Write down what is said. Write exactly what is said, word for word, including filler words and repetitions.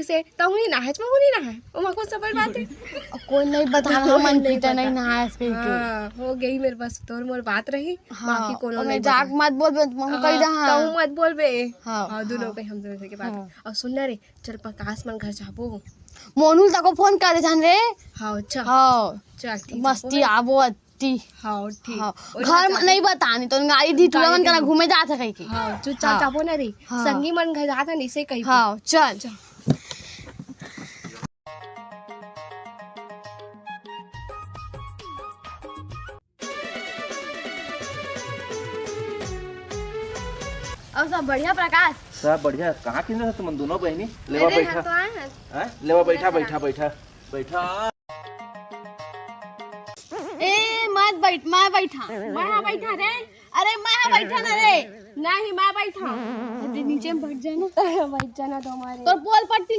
से तहूँ नहीं नहाए, महूँ नहीं नहाए, ओमा कौन सा बड़ बात है? कोई नहीं बताना, हमन पीटा नहीं नहाए इसके। हाँ, हो गई मेरे बस, तोर मोर बात रही, हाँ, बाकी कोनो नहीं जाके मत बोलबे, महूँ कह दे। हाँ, तहूँ मत बोलबे। हाँ, हाँ, दोनों हाँ। पे हम दोनों के बात। हाँ। और सुन ना रे, चल प्रकाश मन घर जाबो। मोनू ल तको फोन कर दे जान रे। हाँ, अच्छा। हाँ। चल, ठीक है, मस्ती आबो अति। हाँ, ठीक। हाँ। घर में नहीं बतानी, तो गाड़ी दी टूरा मन करा घूमे जात है कहीं की। हाँ, चुपचाप जाबो ना रे। हाँ। संगी मन घर जात है, नहीं से कहीं। हाँ, चल। और सब बढ़िया प्रकाश? सब बढ़िया। कहाँ किने हो तुमन दोनों बहिनी? लेवा बैठा। हाँ, तो आए हैं। हैं? लेवा बैठा, बैठा, बैठा, बैठा। ए, मत बैठ, मैं बैठा। मैं हाँ बैठा रे। अरे, मैं हाँ बैठा ना रे। नहीं, मैं बैठा। अरे, नीचे में बैठ जाना। बैठ जाना तो हमारे। तोर पोल पट्टी